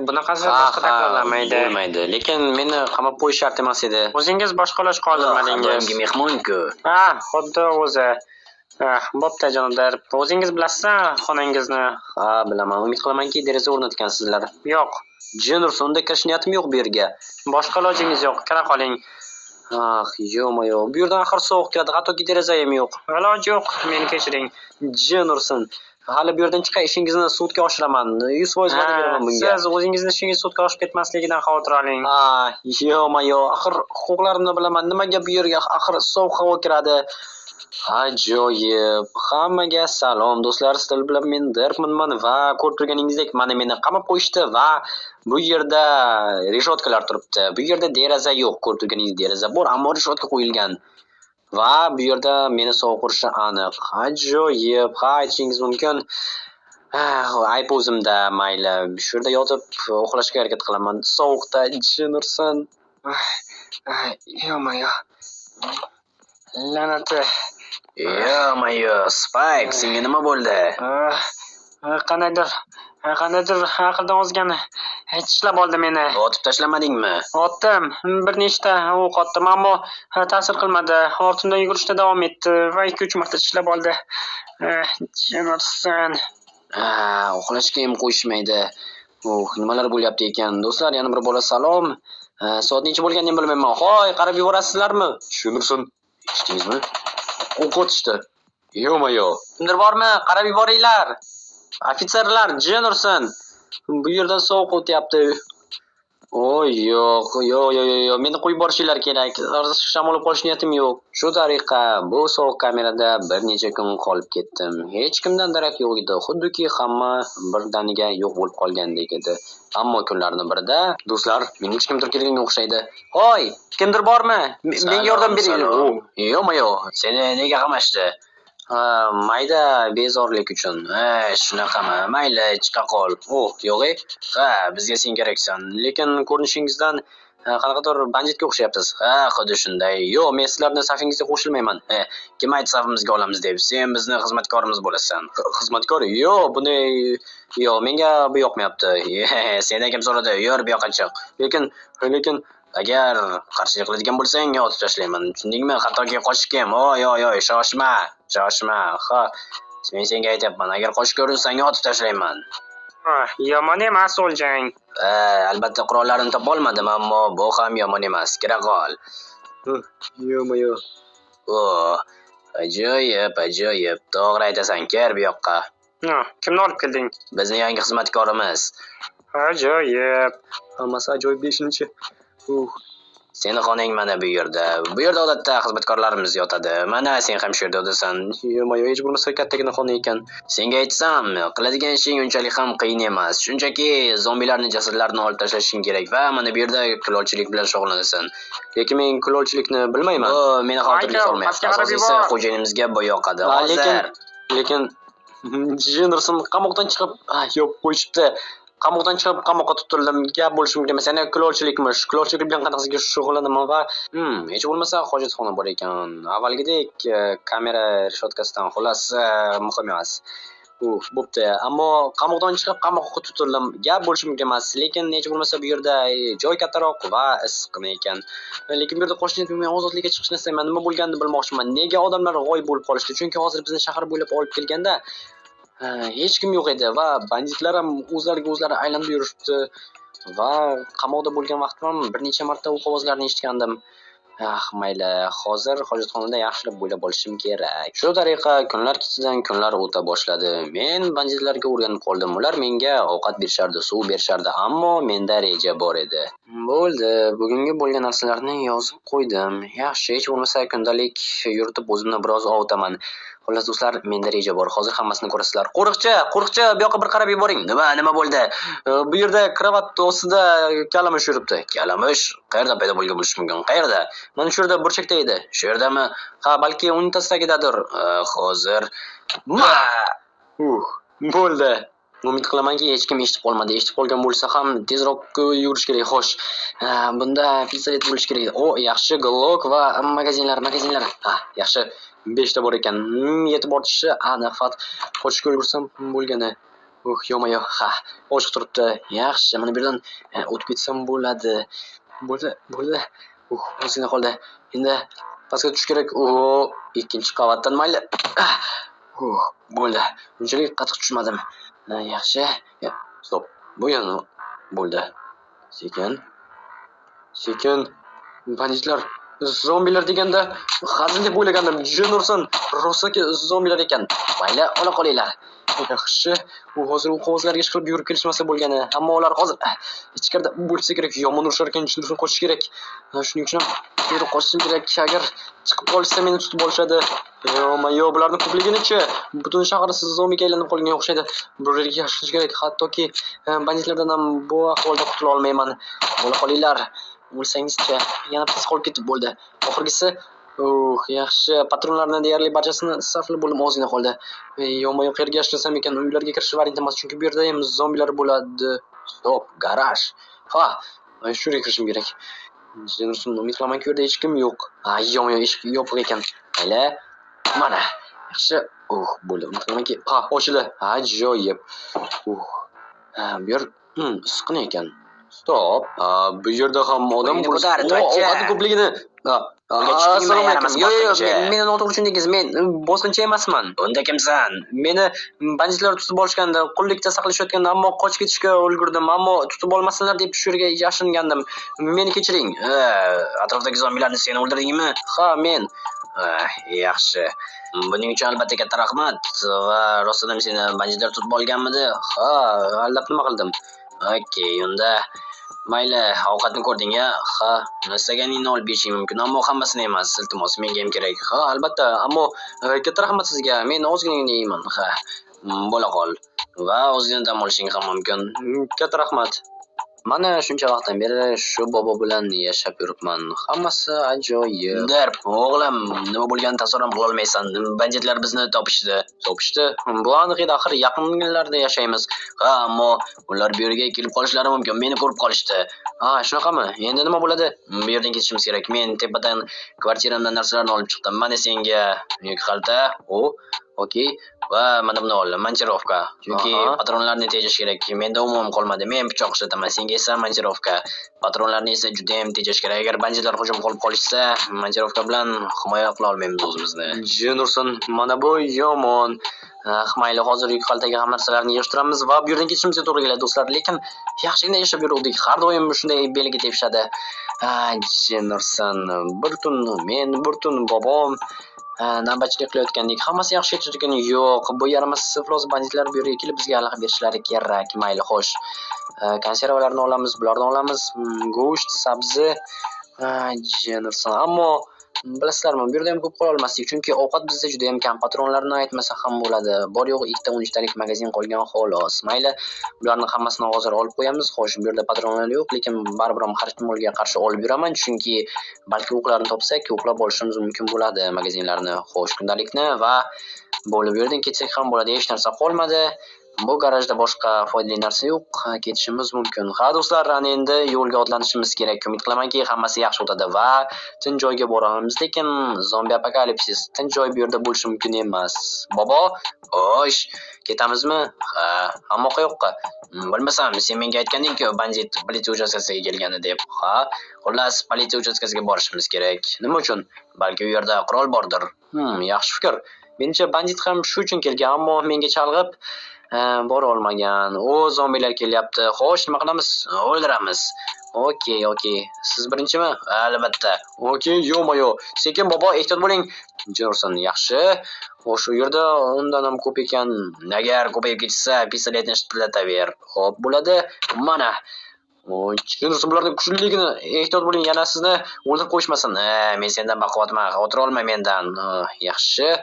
Bunaqasi boshqa takrorlanmaydi. Bo'lmaydi. Lekin meni qamab qo'yish shart emas edi. O'zingiz boshqa iloj qoldirmadingiz. Doimgi mehmon-ku. Ha, xuddi o'zi. Bo'pti, janoblar. O'zingiz bilasiz xonangizni. Ha, bilaman. Umid qilamanki, deraza o'rnatgansizlar. Yo'q. Jin ursin, unda kirish niyatim yo'q bu yerga. Boshqa ilojingiz yo'q. Kira qoling. Ah, yo'ma-yo'q. Bu yerdan axir sovuq kiradi, hattoki deraza ham yo'q. Iloji yo'q, meni kechiring. Jin ursin. Hali bu yerdan chiqay, ishingizni sudga oshiraman. 100% va'da beraman bunga. Siz o'zingizni ishingiz sudga oshib ketmasligidan xavotir oling. Ha, yo'ma-yo'q. Axir huquqlarimni bilaman. Nimaga bu yerga axir sovuq havo kiradi? Ajoyib. Hammaga salom do'stlar, sizlar bilan men Derkmanman va ko'rib turganingizdek mana meni qamab qo'yishdi va bu yerda reshotkalar turibdi. Bu yerda deraza yo'q, ko'rib turganingiz deraza bor, ammo reshotka qo'yilgan. Va bu yerda meni sovuq urishi aniq. Ajoyib. Ha, aytishingiz mumkin. Ayb o'zimda, mayli. Shu yerda yotib uxlashga harakat qilaman. Sovuqda jin ursin. Yo'ma-yo'q. La'nati. Yo'ma-yo'q, Spike, senga nima bo'ldi? Qandaydir aqldan ozgan tishlab oldi meni. Otib tashlamadingmi? Otdim, bir nechta o'q otdim, ammo ta'sir qilmadi. Ortimdan yugurishda davom etdi va 2-3 marta tishlab oldi. Jin ursin. Uxlashga ham qo'yishmaydi. Nimalar bo'lyapti ekan? Do'stlar, yana bir bola salom. Soat necha bo'lganini ham bilmayman. Hoy, qarab yuborasizlarmi? Jin ursin. Eshitdingizmi? O'q otishdi. Yo'ma-yo'q. Kimdir bormi? Qarab yuboringlar. Ofitserlar, jin ursin. Bu yerdan sovuq o'tyapti. Oy, yo'q, yo'q, yo'q, yo'q. Meni qo'yib borishinglar kerak. Shamol olib qolish niyatim yo'q. Shu tariqa bu sovuq kamerada bir necha kun qolib ketdim. Hech kimdan darak yo'q edi. Xuddiki hamma birdaniga yo'q bo'lib qolgandek edi. Ammo kunlarning birida, do'stlar, meni hech kimdir kelganga o'xshaydi. Hoy, kimdir bormi? Menga yordam beringlar. Yo'q-yo'q, seni nega qamashdi? Ha, mayda bezorlik uchun. Ha, shunaqami? Mayli, chiqa qol. Oh, yo'q-e? Ha, bizga sen keraksan. Lekin ko'rinishingizdan qanaqadir banditga o'xshayapsiz. Ha, xuddi shunday. Yo'q, men sizlarni safingizga qo'shilmayman. Ha, kim aytdi safimizga olamiz deb? Sen bizni xizmatkorimiz bo'lasan. Xizmatkor? Yo'q, buni yo'q, menga bu yoqmayapti. Sendan kim so'radi? Yur, bu yoqqa chiq. Lekin agar qarshilik qiladigan bo'lsang, otib tashlayman. Tushundingmi? Hattoki qochishga ham. Oy, oy, oy, shoshma, shoshma. Ha, men senga aytyapman, agar qochishga urinsang, otib tashlayman. Yomon emas o'ljang. Albatta qurollarni topa olmadim, ammo bu ham yomon emas. Kira qol. Yo'ma-yo'q. Ajoyib, ajoyib. To'g'ri aytasan, kir bu yoqqa. Kimni olib kelding? Bizning yangi xizmatkorimiz. Ajoyib. Hammasi ajoyib deyishimchi. Seni xonang mana bu yerda. Bu yerda odatda xizmatkorlarimiz yotadi. Mana sen ham shu yerda yotasan. Yo'ma-yo'q, hech bo'lmasa kattagina xona ekan. Senga aytsam, qiladigan ishing unchalik ham qiyin emas. Shunchaki zombilarning jasadlarini olib tashlashing kerak va mana bu yerda kulolchilik bilan shug'ullanasan. Lekin men kulolchilikni bilmayman. Meni xavotirga solmayapti. Asosiysi xo'jayinimizga bu yoqadi. Hozir. Lekin jin ursin, qamoqdan chiqib, yo'q qo'yishibdi. Qamoqdan chiqib qamoqqa tutildim. Gap bo'lishi mumkin emas. Yana kulolchilikmish. Kulolchilik bilan qanaqasiga shug'ullanaman va hech bo'lmasa hojatxona bor ekan. Avvalgidek kamera reshotkasidan, xullas, muhim emas. Bo'pti. Ammo qamoqdan chiqib qamoqqa tutildim. Gap bo'lishi mumkin emas. Lekin hech bo'lmasa bu yerda joy kattaroq va issiqqina ekan. Lekin bu yerda qo'shni men ozodlikka chiqishni istayman. Nima bo'lganini bilmoqchiman. Nega odamlar g'oyib bo'lib qolishdi? Chunki hozir bizni shahar bo'ylab olib kelganda hech kim yo'q edi va banditlar ham o'zlariga o'zlari aylanib yurishibdi va qamoqda bo'lgan vaqtim ham bir necha marta o'q ovozlarini eshitgandim. Mayli, hozir hojatxonada yaxshilab bo'ylab olishim kerak. Shu tariqa kunlar ketidan kunlar o'ta boshladi. Men banditlarga o'rganib qoldim. Ular menga ovqat berishardi, suv berishardi, ammo menda reja bor edi. Bo'ldi, bugungi bo'lgan narsalarni yozib qo'ydim. Yaxshi, hech bo'lmasa kundalik yuritib o'zimni biroz ovutaman. Xullas do'stlar, menda reja bor. Hozir hammasini ko'rasizlar. Qo'riqchi, qo'riqchi, bu yoqqa bir qarab yuboring. Nima, nima bo'ldi? Bu yerda kravat ostida kalamush yuribdi. Kalamush qayerdan paydo bo'lgan bo'lishi mumkin? Qayerda? Mana shu yerda burchakda edi. Shu yerdami? Ha, balki unitaz tagidadir. Hozir. Bo'ldi. Umid qilamanki, hech kim eshitib qolmadi. Eshitib qolgan bo'lsa ham tezroq yugurish kerak. Xo'sh, bunda pistolet bo'lishi kerak. O, yaxshi, Glock va magazinlar, magazinlar. Ha, yaxshi. 5 ta bor ekan. Yetib ortishi aniq. Faqat qochishga ulgursam bo'lgani. Yo'ma-yo'q. Ha, ochiq turibdi. Yaxshi, mana bu yerdan o'tib ketsam bo'ladi. Bo'ldi, bo'ldi. Ozgina qoldi. Endi pastga tushish kerak. Ikkinchi qavatdan mayli. Bo'ldi. Unchalik qattiq tushmadim. Yaxshi. Stop. Bu yana bo'ldi. Sekin. Sekin. Banditlar, zombilar deganda hazil deb o'ylagandim. Jin ursin, rostaki zombilar ekan. Mayli, ola qolinglar. Yaxshi, u hozir u qog'ozlarga ishqilib yurib kelishmasa bo'lgani. Ammo ular hozir ichkarida bo'lsa kerak, yomon urishar ekan, jin ursin, qochish kerak. Shuning uchun ham tezroq qochishim kerak. Agar chiqib qolishsa meni tutib olishadi. Yo'q, bularning ko'pligini-chi, butun shahar zombiga aylanib qolganga o'xshaydi. Bir yerga yashirish kerak, hattoki banditlardan ham bu ahvolda qutula olmayman. Bo'la qolinglar. O'lsangizchi, yana bittasi qolib ketib bo'ldi. Oxirgisi, yaxshi, patronlarni deyarli barchasini sarflab bo'ldim, ozgina qoldi. Yo'q, qayerga yashirsam ekan, uylarga kirish variant emas, chunki bu yerda ham zombilar bo'ladi. Stop, garaj. Ha, shu yerga kirishim kerak. Umid qilamanki, u yerda hech kim yo'q. Ha, yo'q, eshik yopiq ekan. Mayli, mana. Yaxshi, bo'ldi. Umid qilamanki, ha, ochildi. Ajoyib. Ha, bu yer issiqqina ekan. Stop. Bu yerda ham odam ovqat ko'pligini. Assalomu alaykum. Yo'q, meni noto'g'ri tushundingiz. Men bosqinchi emasman. Unda kimsan? Meni banditlar tutib olishganda, qullikda saqlashayotganda, ammo qochib ketishga ulgurdim. Ammo tutib olmasinlar deb shu yerga yashiringandim. Meni kechiring. Atrofdagi zombilarni sen o'ldirdingmi? Ha, men. Yaxshi. Buning uchun albatta katta rahmat. Va rostdan ham seni banditlar tutib olganmidi? Ha, aldab nima qildim? Okey, unda mayli, ovqatni ko'rding-a? Ha, istaganingni olib yeyishing mumkin, ammo hammasini emas, iltimos, menga ham kerak. Ha, albatta, ammo katta rahmat sizga. Men ozginagina yeyman. Ha, bo'la qol. Va ozgina dam olishing ham mumkin. Katta rahmat. Mana shuncha vaqtdan beri shu bobo bilan yashab yuribman. Hammasi ajoyib. Darp, o'g'lim, nima bo'lganini tasavvur ham qila olmaysan. Banditlar bizni topishdi. Topishdi. Bu aniq edi, axir yaqinlarda yashaymiz. Ha, ammo ular bu yerga kelib qolishlari mumkin. Meni ko'rib qolishdi. Ha, shunaqami? Endi nima bo'ladi? Bu yerdan ketishimiz kerak. Men tepadan kvartiramdan narsalarni olib chiqdim. Mana senga yuk xalta. Okey. Va mana buni ol, montirovka. Chunki patronlarni tejash kerak. Menda umuman qolmadi. Men pichoq ishlataman, senga esa montirovka. Patronlarni esa juda ham tejash kerak. Agar banditlar hujum qilib qolishsa, montirovka bilan himoya qila olmaymiz o'zimizni. Jin ursin, mana bu yomon. Mayli, hozir yuk xaltaga hamma narsalarni yig'ishtiramiz va bu yerdan ketishimizga to'g'ri keladi do'stlar. Lekin yaxshigina yashab yuruvdik. Har doim shunday belgi tepishadi. Jin ursin, bir tun men, bir tun bobom navbatchilik qilayotgandik. Hammasi yaxshi ketayotgani yo'q. Bu yaramas iflos banditlar bu yerga kelib bizga aloqa berishlari kerak. Mayli, xo'sh. Konservalarni olamiz, bularni olamiz. Go'sht, sabzi, jin ursin. Ammo bilasizlarmi, bu yerda ham ko'p qola olmasdik, chunki ovqat bizda juda ham kam. Patronlarni aytmasa ham bo'ladi. Bor yo'g'i 2 ta 13talik magazin qolgan xolos. Mayli, bularni hammasini hozir olib qo'yamiz. Xo'sh, bu yerda patronlar yo'q, lekin baribir ham har ehtimolga qarshi olib yuraman, chunki balki o'qlarni topsak, o'qlab olishimiz mumkin bo'ladi magazinlarni. Xo'sh, kundalikni va bo'lib bu yerdan ketsak ham bo'ladi. Hech narsa qolmadi. Bu garajda boshqa foydali narsa yo'q, ketishimiz mumkin. Ha do'stlar, ana endi yo'lga otlanishimiz kerak. Umid qilamanki, hammasi yaxshi o'tadi va tinch joyga boramiz. Lekin zombi apokalipsis, tinch joy bu yerda bo'lishi mumkin emas. Bobo, xo'sh, ketamizmi? Ha, ammo qayoqqa? Bilmasam, sen menga aytganding-ku, bandit politsiya uchastkasiga kelgani deb. Ha, xullas, politsiya uchastkasiga borishimiz kerak. Nima uchun? Balki u yerda qurol bordir. Yaxshi fikr. Menimcha bandit ham shu uchun kelgan, ammo menga chalg'ib bora olmagan. O, zombilar kelyapti. Xo'sh, nima qilamiz? O'ldiramiz. Okey, okey. Siz birinchimi? Albatta. Okey, yo'q-yo'q. Sekin bobo, ehtiyot bo'ling. Jorson, yaxshi. Xo'sh, u yerda undan ham ko'p ekan. Agar ko'payib ketsa, pistoletni ishlataver. Xo'p, bo'ladi. Mana. Jorson, bularning kuchliligini ehtiyot bo'ling, yana sizni o'ldirib qo'yishmasin. Men sendan baquvvatman, xavotir olma mendan. Yaxshi.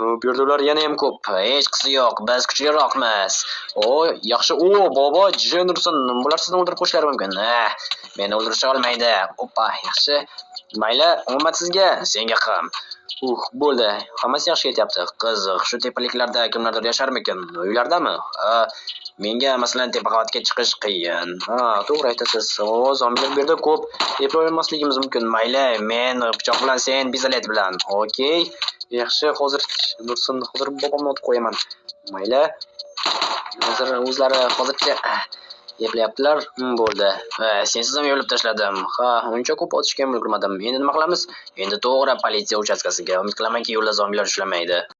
Bu yerda ular yana ham ko'p. Hech qisi yo'q, biz kuchliroqmiz. O, yaxshi. O, bobo, Jennerson, bular sizni o'ldirib qo'yishlari mumkin. Meni o'ldirisha olmaydi. Oppa, yaxshi. Mayli, omad sizga, senga ham. Bo'ldi. Hammasi yaxshi ketyapti. Qiziq, shu tepaliklarda kimlardir yasharmikin? Uylardami? Menga masalan tepa qavatga chiqish qiyin. Ha, to'g'ri aytasiz. O, zombilar bu yerda ko'p. Eplay olmasligimiz mumkin. Mayli, men pichoq bilan, sen pistolet bilan. Okey. Yaxshi, hozir dursin, hozir bobomni otib qo'yaman. Mayli. Hozir o'zlari hozircha eplayaptilar. Bo'ldi. Sensiz ham yo'lib tashladim. Ha, uncha ko'p otishga ham ulgurmadim. Endi nima qilamiz? Endi to'g'ri politsiya uchastkasiga. Umid qilamanki, yo'lda zombilar ushlamaydi.